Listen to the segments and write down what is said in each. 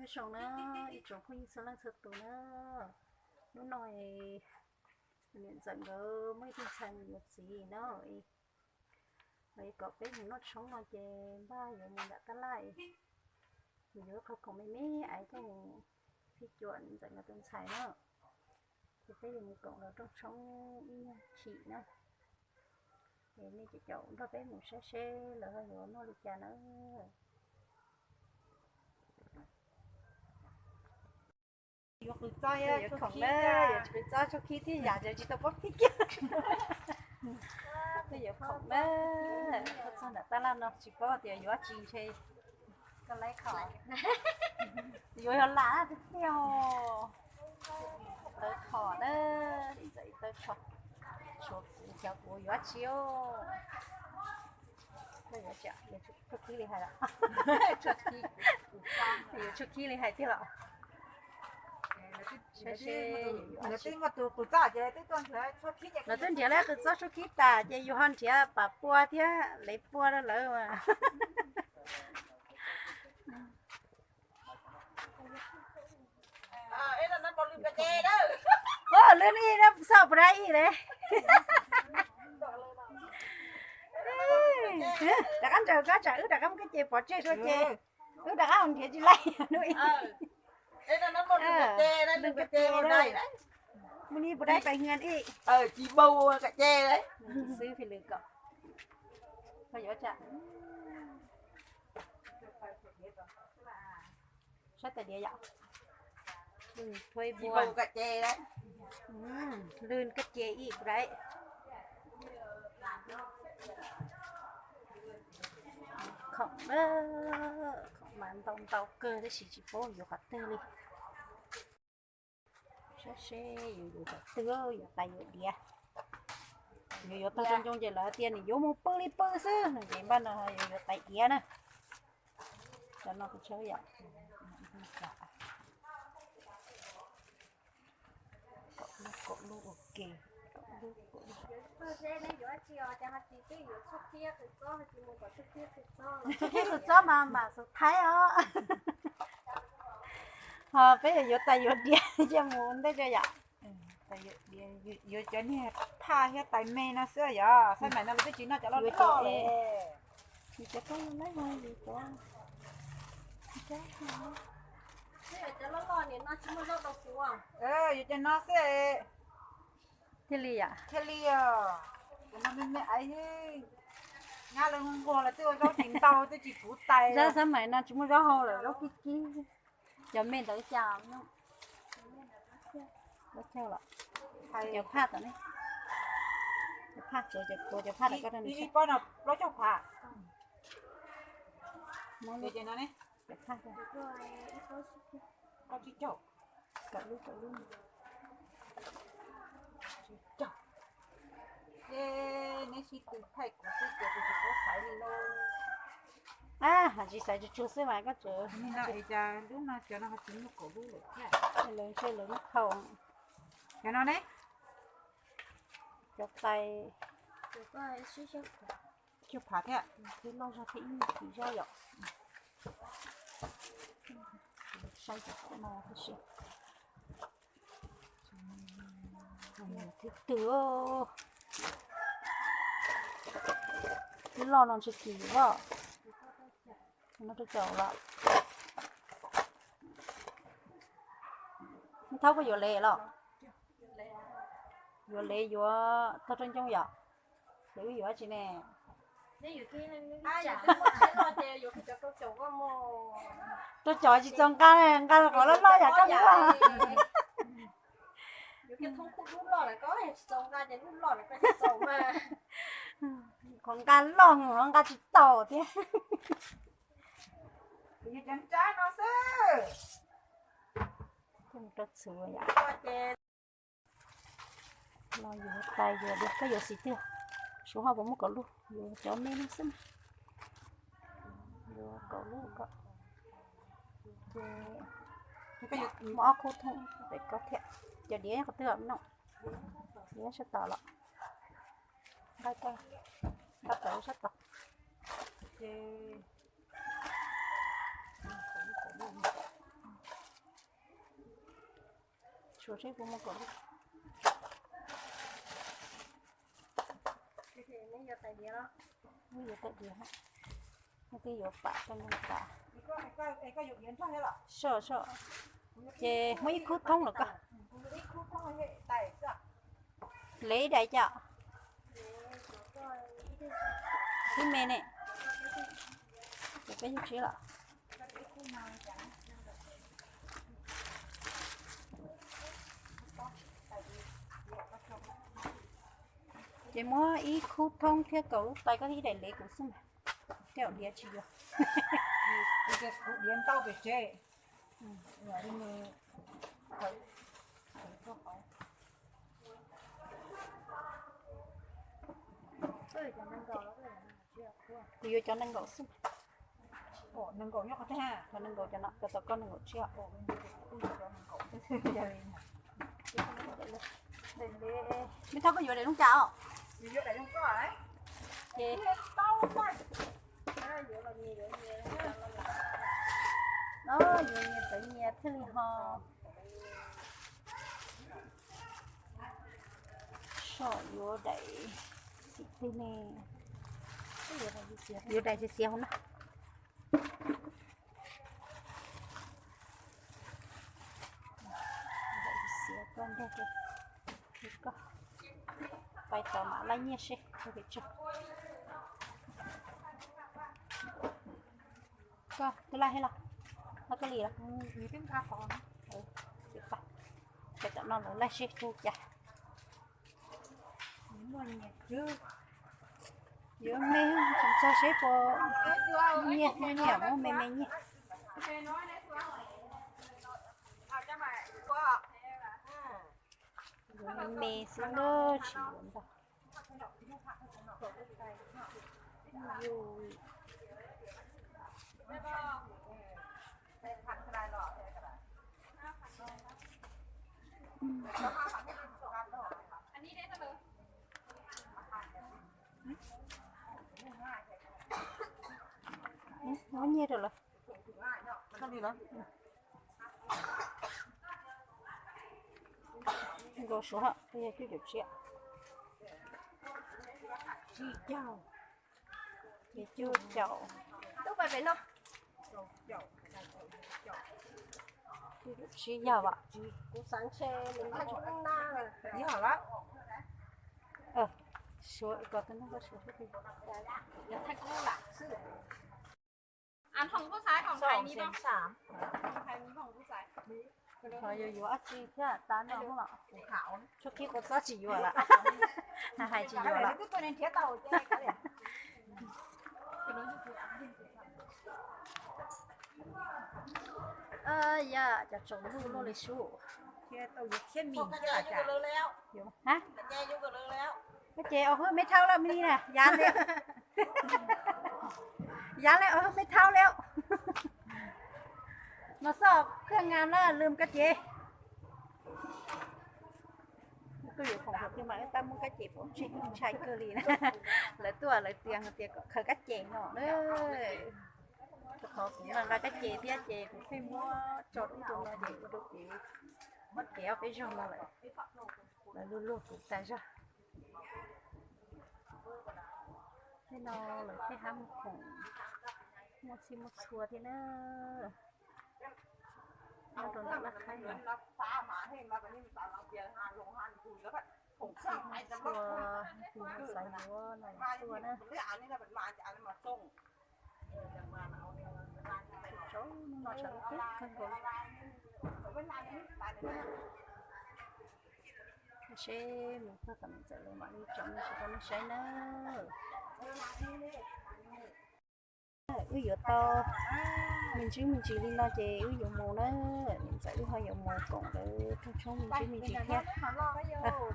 Zoo na, ib tsoom phooj ywg txhua leej txhua tus na, hnub no niam ntxawm nkawd muaj ib tug ntxhais mus yuav txiv na, es kom peb mus noj tshoob no ces npaj yuav mus nram tab laj, mus yuav qhov khoom me me ais coj mus phij cuam ntxawm nkawd tus ntxhais na, ces peb yuav mus koom lawv rooj tshoob ib nyuag chim na. Es nej cov caum nrog peb mus saib seb lawv yuav noj li cas na. Yuav qws txob, yuav qws txob tshuab khib thiab yam tsis tau pob phij kiag. Yuav khoom na, txog nram tab laj no tsis paub tias yuav tsi ntshe koj laib kho. Yuav yog lam tiag tiag. Tawv kho na, tawv kho, tshuav kuv, tshuav kuv yuav tsi. Tshuab khib li hais, yuav tshuab khib li hais tiag los. Lawv twb nrhiav lawv qws txob tshuab khib tas ces yus ho nrhiav pam pua thiab lev pua rau lawv mas. Lwm ib xauj puas dab ib le. Rov qab nraws koj tsam wb rov qab muab koj ces pov tseg dua ces wb rov qab mus nrhiav tsis laij hnub ib. Mus ni puas dai pais hia ib. Xwb fij lwm kom koj yuav tsam. Saib tais diav yom. Lwj thuaib npua. Lwj koj ces ib puas dai. Khoom, khoom mas ntau ntau kawg tab sis tsis paub yuav qhov twg li. Saib seb yuav yuav qhov twg, yuav tais yuav diav. Yuav yuav tag ncoo ces lawv tias nws yuav mus pw li pw xwb no ces npaj no yuav yuav tais diav na. Cov no kuv tshawb yom. Kaum lub, kaum lub ua ke, kaum lub, kaum lub. Tshuab khib qws txob mas mam xav thaib os. Ho peb yuav yuav tais yuav diav cia mus ntej tso yom. Yuav cov niag phaj thiab tais me no xwb yom, xab maim no lawv twb tsis noj cov loj loj li. Yuav cov loj loj xwb. Thiaj li yom. Thiaj li os. Cov no me me ais, nyab lawv nquag los twb ua zaub tsis ntau twb tsis puv tais. Zaub xab maim no tsis muaj zaub hau lawm, zaub kib kib. Cov me ntawd cas, cov phaj tom ne, cov phaj tsuav cov kua cov phaj tawm koj rau nws saib. Plaub caug phav. Cov phaj, kaum lub, kaum lub. Neb sib tw thaij kuv xwb ces kuv tsis paub xaiv li lauj. Ab, tsis xaiv tsuag tsuag xwb mas koj tseem. Cas lub no cov no ho tsis muaj kaum lub lawm thiab. Lawv ntshe lawv muab thau. Cov no ne? Cov tais. Cuag phav thiab. Twb loj zog thiab ib tsis zog yom. Saib cov no tab sis. Twb twg, twb loj no ntshe kim voj. No rau caum los. Thaub koj yuav lev los? Yuav lev yuav tog rau ncoo yom? Ces wb yuav tsi ne? Rau caum tsis txaus nqa, nqa qhov loj loj yam koj lub. Qhov nqa loj, qhov nqa tsis tau thiab. Kuv yuav cov nrab no xwb. Rau txhuv yom. No yuav tais yuav diav, koj yuav xim twg? Suav ho puas muaj kaum lub, yuav cov me no xwb. Yuav kaum lub ko. Ces muaj ob khub thooj pem ko thiab. Cov diav qhov twg no? Diav sab tom los. Nqa, nqa tawm sab tod. Ces, Tus seb kuv muaj kaum lub. Neb yuav tais diav, neb yuav tais diav, neb twb yuav pam rau nws tas. Soj soj, ces muab ib khub thoob los koj. Lev dais cas? Tib me ne, ces peb yug tsib los. Ces muab ib khub thoob thiab kaum lub tais koj ib daim lev kuv xwb mas. Tej zaum diav tsis yuav. Kuv diav ntau pem tsev. Kuv yuav cov nees nkaum xwb. Nees nkaum nyob qhov twg? Cov nees nkaum cov no, cov tom koj nees nkaum tsib. Me thauj koj yuav daim zoo cas os? Ces yuav nyias txawv nyias thiaj li ho. Soj yuav daim xim twg ne? Yuav daim xiav xiav hauv na. Daim xiav koj ntag, koj pais tod mam laij nyiaj seb. Koj twb laij thiab los? Laij koj li los? Pais tom no lawv laij seb tsuas cas. Yuav me tsis txog seb puas nyiaj, nyiaj muab me me nyiaj. Yuav me me xwb na, tsis yuav ntau. Muab nyiaj rau lawv. Nkaus suav, yog cuaj caum tsib. Tsib caug, ces cuaj caum. Tub pais pem no. Cuaj caum tsib yog vam. Kuv xav ntshe nws ntag tsis lub na. Yog lawm. Suav kom tus neeg koj suav xwb. Yuav yuav dab tsi thiab, tab no los tshuab kib kua txob tsis yuav lawm. Hais tsis yuav lawm. Yog cov tsaus ntuj luaj li sub. Koj ces ua hwj me thauj lawm me li na, yav li, yav li ua hwj me thauj li. Mas xoj kawg nkaus na, lwm koj ces. Kuj yuav khoom hauv twg mas tab muab kab ces pov tseg ntshai kawg li na. Lawv tuaj lawv tias hais tias kom khaws kab ces no na. Rau qhov kuv nqa kab ces thiab ces kuv thiaj muab tso rau ub rau no ces ua rau kuv muab kev ob peb zaug no lawm. Lawv luag luag kuv tas zog. Tej no lawv tej hab muag khoom muaj txhij muaj txhua thiab na. Nyob rau ntawm laj khaib no. Txhij muaj txhua, tus xav yuav no tuaj na. Tsaus ntuj no tshav kub kawg nkaus li. Seb mus txog tom niam ntxawm lawv mam li tso me ntsis rau nej saib na. Wb yuav tau me ntsis me ntsis li no ces wb yuav mus na. Niam ntxawm wb ho yuav mus koom lawv rooj tshoob me ntsis me ntsis thiab.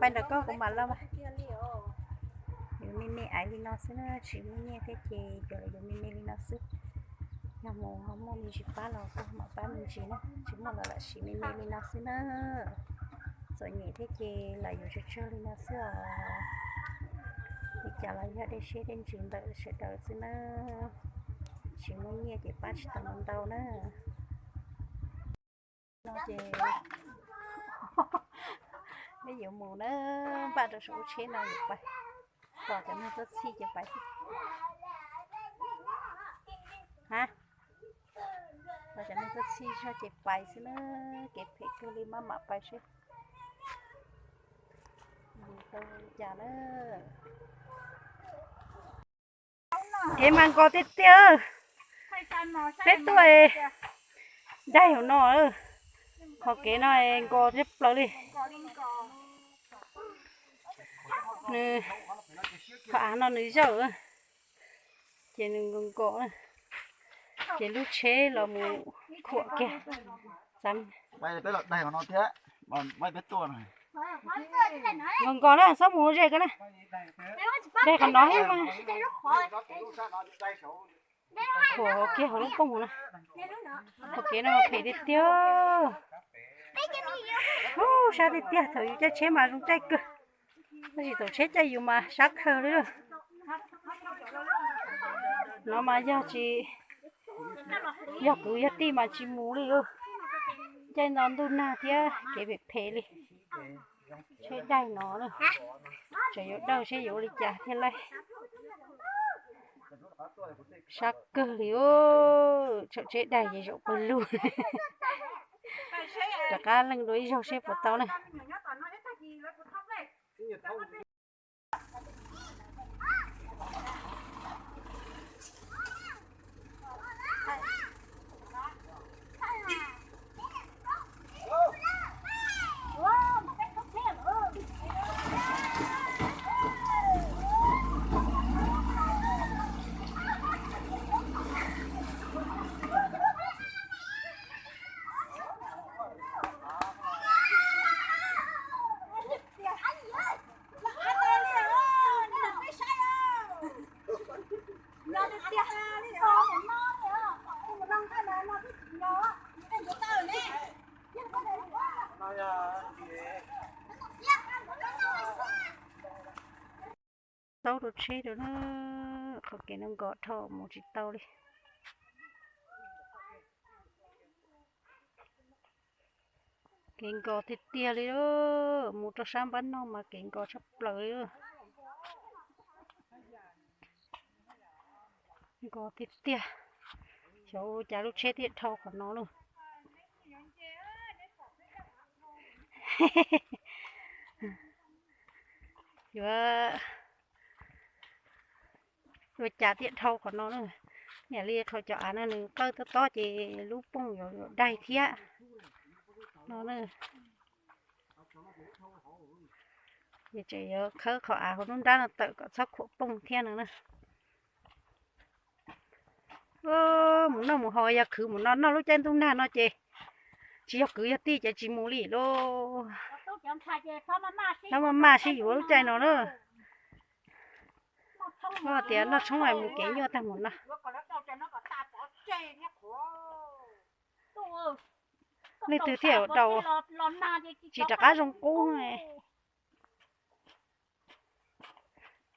Pais ntawm koj kuv mam los mas. Yuav me me aiv li no xwb na, tsis muaj nyiaj thiab ces cov lawv yuav me me li no xwb. Yog mus ho muaj me ntsis pab los koj mam pab me ntsis na, tsis muaj los lam siv me me li no xwb na. Txom nyem thiab ces lam yuav tsawg tsawg li no xwb os. Li cas los yog dej siab dej ntsws ntawm sawv daws xwb na. Tsis muaj nyiaj ces pab tsis tau ntau na. No ces Peb yuav mus na, npaj rau saum lub tsheb no yuav pais, tos cov neeg tuaj txhij ces pais xwb. Ha, tos cov neeg tuaj txhij zog ces pais xwb na. Kev phem kawg li, maj mam pais seb mus tau li cas na. Kev mas nkos tiag tiag. Peb tuaj daig hauv no, qhov kev no nkos thiab plaws li. Nws, qhov av no nws zawj, ces nws nkos nkos, ces lub tsheb los mus khuam kiag. Nkos nkos na, txhob mus ze ko na. Daig qhov no thiab mas. Khuam kiag hauv lub pooj na. Qhov kev no phem tiag tiag. Ub, sab tiag tiag, thaum yus caij tsheb mas zoo caij kawg, tab sis thaum tsheb caij yus mas sab kawg li. No mas yog tsis, yog kwv yog tij mas tsis mus li. Caij no ntuj nag thiab kev phem phem li. Tsheb daig no, tseem yuav dawj seb yuav ua li cas thiaj laij. Sab kawg li, tseem tsheb daig ces zaum pawg lug. Rov qab leej dua ib zaug seb puas tau na. Taub rau tsheb rau na, qhov kev no nkos dhau mus tsis tau li. Kev nkos tiag tiag li, mus rau sab npab no mas kev nkos tshaj plaws li. Nkos tiag tiag, xyov ua cas lub tsheb thiaj dhau qhov no lauj. Yuav ua cas thiaj dhau qhov no na. Yam li qhov cov av no nws qawj tob tob ces lub pooj yuav daig thiab no na. Ces tseem yuav khawb qhov av hauv lub nrab no tawm kom txhob khuam pooj thiab no na. Mus noj mus haus, yog khwv mus no noj lub caij ntuj nag no ces tsis yog kwv yog tij ces tsis mus li lauj. Noj maj maj sib yuav lub caij no na. Tias noj tshoob es mus kev nyuaj tag mus no. Leej twg thiaj daus, tsis rov qab zoo qub.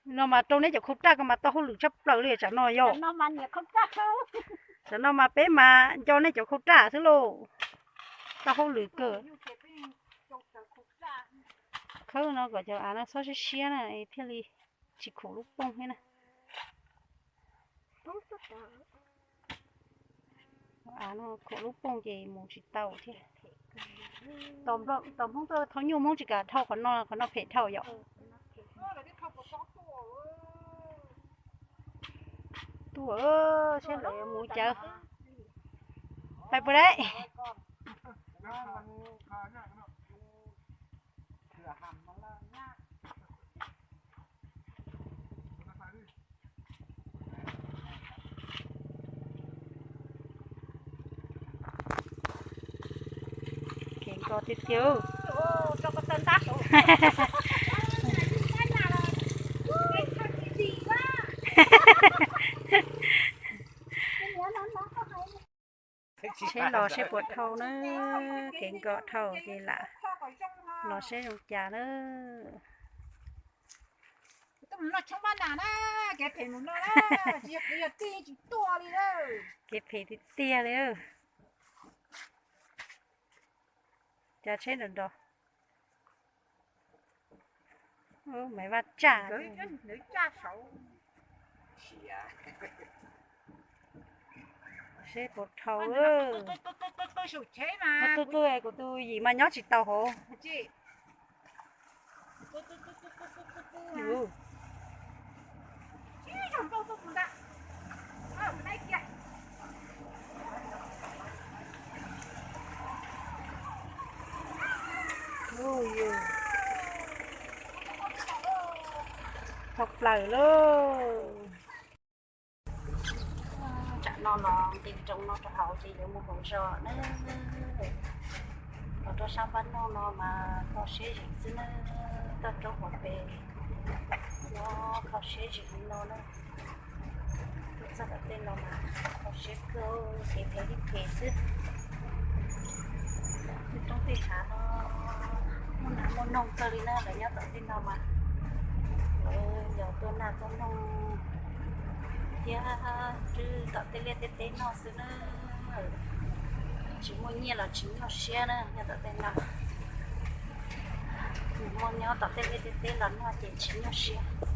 No mas rau neb cov khau raj ko mas tau hauj lwm tshaj plaws li tsam no yom. Tsam no mas peb mas nco nej cov khau raj xwb lauj. Tau hauj lwm kawg. Khawb no kom cov av no txhob siab siab na thiaj li tsis khuam lub pooj thiab na. Av no khuam lub pooj ces mus tsis tau thiab. Tos Hmoob tuaj thaum nyuj Hmoob tsis kam dhau qhov no, qhov no phem dhau yom. Tuaj seb lawv yuav mus cas. Pais puas dab? Kev nkos tiag tiag. Seb los seb puas dhau na, kev nkos dhau ces lam los seb zoo cas na. Kev phem tiag tiag li. Cas tsheb nrov nrov. Maiv Vaj tsaj. Seb puas dhau. Tuj tuj, kuv tus yim mas nyob tsis tau hauv. Dhau plaws lauj. Tsam no los nqis nroos no rau hauv ces yuav mus hauv zos na. Los rau sab npab noj no mas kho siab zim xwb na. Toj roob hauv pes no kho siab zim li no na. Tuaj txog tom tej no mas kho siab kawg, kev phem li phem xwb. Tej roob tej hav no muaj nas muaj noog kawg li na, lawv nyob tom tej no mas lawv yog tua nas tua noog thiab rub tom tej liaj tej teb noj xwb na. Tsis muaj nyiaj los tsis nyuaj siab na, nyob tom tej no. Muaj nyob tom tej liaj tej teb los noj ces tsis nyuaj siab.